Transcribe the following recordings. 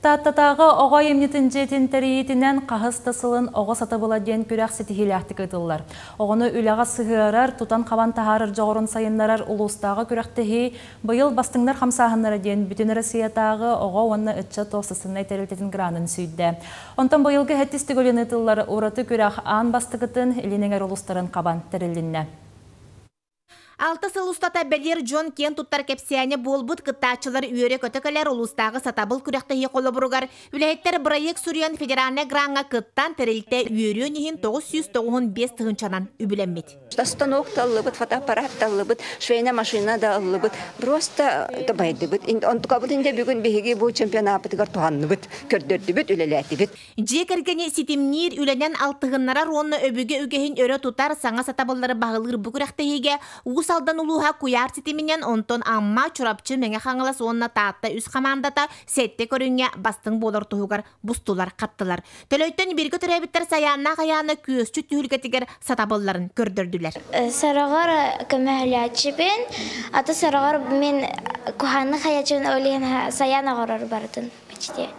Тааттатааҕы оҕо айымньытын дьиэтин тэрийиитинэн хаһыс да сылын Оҕо сатабыла диэн күрэх ситиһиилээхтик ыытыллар. Оҕону үлэҕэ сыһыарар, тутан-хабан таһаарар дьоҕурун сайыннарар улуустааҕы күрэхтэһии быйыл Бастыҥнар хамсааһыннара диэн Бүтүн Россиятааҕы оҕо уонна ыччат уопсастыбаннай тэрилтэтин гранын сүүйдэ. Онтон быйылгы сэттис төгүлүн ыытыллар ураты күрэх аан бастакытын Илин Эҥэр улуустарын хабан тэрилиннэ. Алта сыл устата бэлиэр дьон киэн туттар кэпсээнэ буолбут кыттааччылар үөрэ-көтө кэлэр улуустааҕы сатабыл күрэхтэһии холобуругар үлэһиттэр бырайыак суруйан федеральнай граҥҥа кыттан тэрилтэ үөрүөн иһин 995 тыһыынчанан үбүлэммит. Станок да ыллыбыт, фотоаппарат да ыллыбыт, швейная машина да ыллыбыт. Просто табайдыбыт. Онтукабыт инде бүгүн биһиги бу чемпионапытыгар туһанныбыт, көрдөрдүбүт, үлэлээтибит. Дьиэ кэргэни ситимниир, үлэнэн алтыһыннарар уонна өбүгэ үгэһин өрө тутар саҥа сатабыллары баһылыыр бу күрэхтэһиигэ Уус Алдан улууһа куйаар ситиминэн, онтон Амма, Чурапчы, Мэҥэ Хаҥалас уонна Таатта үс хамаандата сэттэ көрүҥҥэ бастыҥ буолар туһугар бустулар-хаттылар. Төлөйтөн бииргэ төрөөбүттэр Сайааннаах Айаана күөсчүт түһүлгэтигэр сатабылларын көрдөрдүлэр. Сороҕор көмөлөһөөччүбүн, аты сороҕор мин куһаанны хайачын ол иһин сайаан оҕорор барытын почти.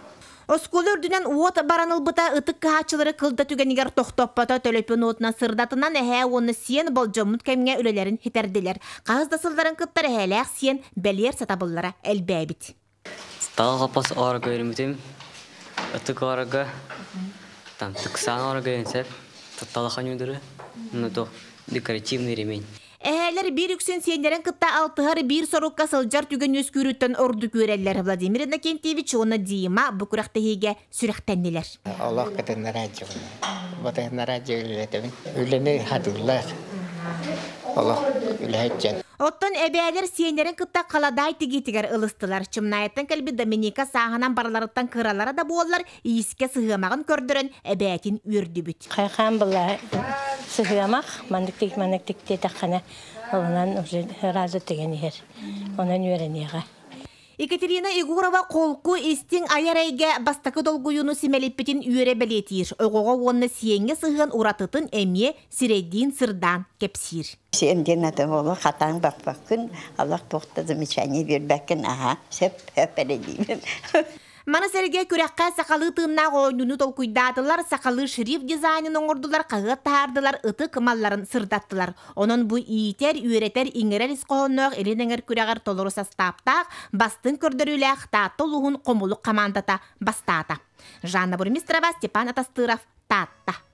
Оскуола үрдүнэн уот баран ылбыта ытык кыһааччылары кыл да түгэнигэр тохтоппото, төлөпүөн уотунан сырдатынан эһээ уонна сиэн болдьоммут кэмҥэ үлэлэрин хитэрдилэр. Хаһыс да сылларын кыттар эһээлээх сиэн бэлиэр сатабыллара элбээбит. Тал хоппос оорго өрүмүтүм, ытык оорго, там тыксаан оорго сөп, талахан юдуру, ну то декоративный ремень. Эһээлэр биир үксүн сиэннэрин кытта алтыһар биир сорукка сылдьар түгэн үөскүүрүттэн ордук үөрэллэр. Владимир Иннокентьевич уонна Дима бу күрэхтэһиигэ сүрэхтэннилэр. Олох кытыннарааччыбын. Батыһыннарааччы үлэлэтэбин. Үлэни хатыыллар. Олох үлэһит Оттон эбээлэр сиэннэрин кытта халадаай тигиитигэр ылыстылар. Чымнаайыттан кэлбит Доминика сааһынан барыларыттан кыралара да буоллар, иискэ сыһыамаҕын көрдөрөн эбээтин үөрдүбүт. Хайхаан была сыһыамах маннык тик маннык тик диэтэххинэ онон уже разы тигэн иһэр. Онон үөрэниэҕэ. Екатерина Егорова холку истиҥ айар эйгэ бастакы долгуйууну симэлиппитин үөрэ бэлиэтиир. Оҕоҕо уонна сиэҥҥэ сыһыан уратытын эмиэ сирэйдиин сырдаан кэпсиир. Сиэн диэн аты оҕолор хатаан баппаккын, Аллах туох да замечание биэрбэккин, аһа, сөп, сөп эрэ диибин. Маны сэргэ күрэххэ сахалыы тыыннаах оонньууну толкуйдаатылар, сахалыы шрифт дизайнын оҥордулар, хаһыат таһаардылар, ытык малларын сырдаттылар. Онон бу иитэр, үөрэтэр, иҥэрэр ис хоһоонноох Илин эҥэр күрэҕэр толору састааптаах, бастыҥ көрдөрүүлээх Таатта улууһун хомулук хамаандата бастаата. Жанна Бурмистрова, Степан Атастыров, Таатта.